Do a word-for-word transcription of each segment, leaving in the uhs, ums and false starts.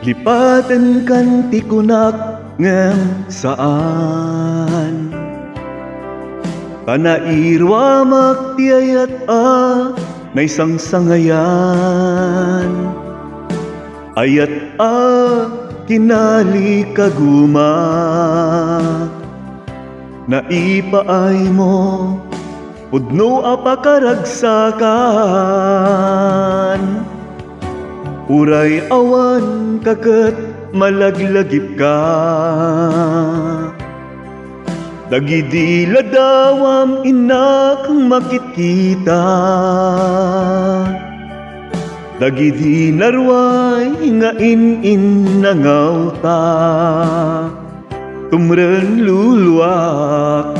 Ipatenkan ti kunak ngem saan. Ta nairuamak ti ayat a naisangsangayan. Ayat a kinalikagumak. Naipaaymo, pudno a pakaragsakan. Uray awan ka ket malaglagipka. Dagidi ladawam innak makitkita. Dagidi naruay nga in-innangawta. Tumren luluak,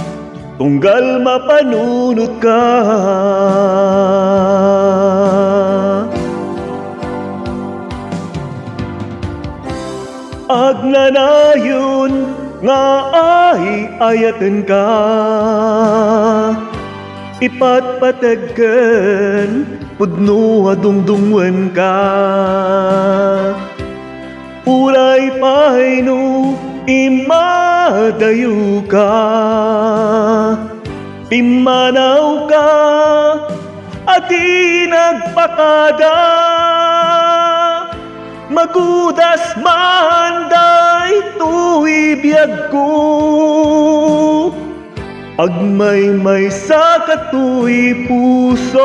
tunggal mapanunotka. Agnanayon nga ay-ayatenka, ipatpateg ken pudno a dungdungngoenka. Uray pay no immadayoka, pimmanawka a di nagpakada. Magudas man daytoy biagko, agmaymaysa katoy pusok.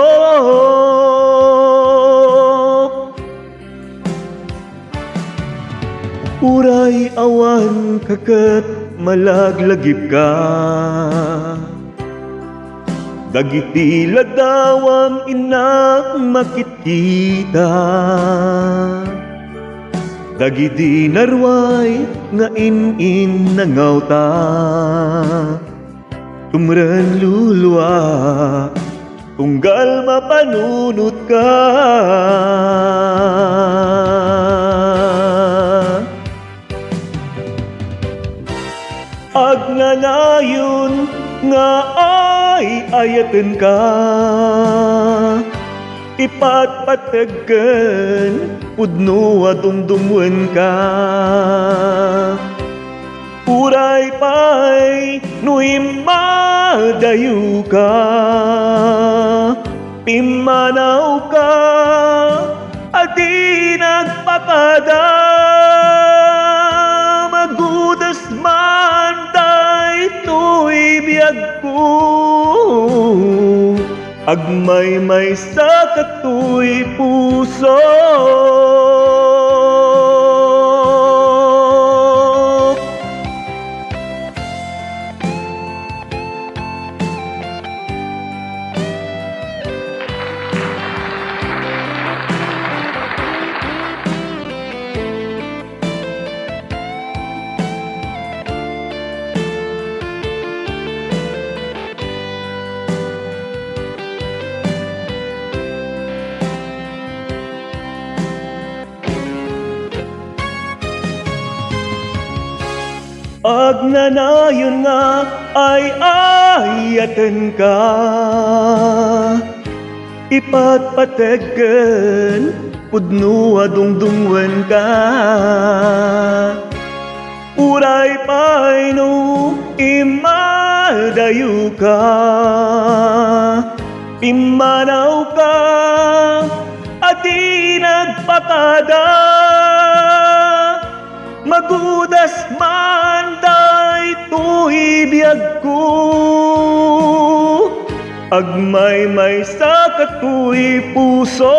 Uray awan ka ket malaglagipka. Dagiti ladawam innak makitkita. Dagidi naruay nga in-innangawta. Tumren luluak, tunggal mapanunotka. Agnanayon nga ay-ayatenka, ipatpateg ken pudno a dungdungngoenka. Uray pay no immadayoka, pimmanawka a di nagpakada. Magudas man daytoy biagko, agmaymaysa katoy pusok. Agnanayon nga ay-ayatenka, ipatpateg ken pudno a dungdungngoenka. Uray pay no immadayoka, pimmanawka a di nagpakada. Magudas man daytoy biagko, agmaymaysa katoy pusok.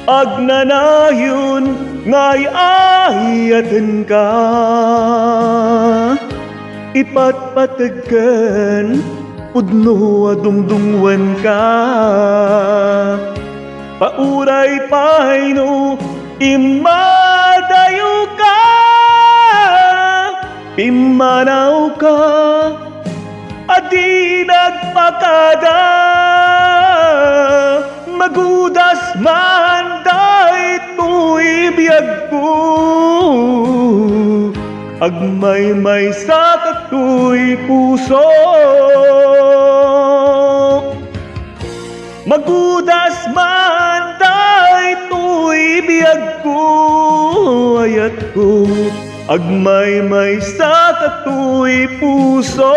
Agnanayon nga ay-ayatenka, ipatpateg ken pudno a dungdungngoenka. Pauray pay no immadayoka, pimmanawka a di nagpakada. Magudas man daytoy biagko, agmaymaysa katoy pusok. Magudas man Agmaymaysa katoy puso.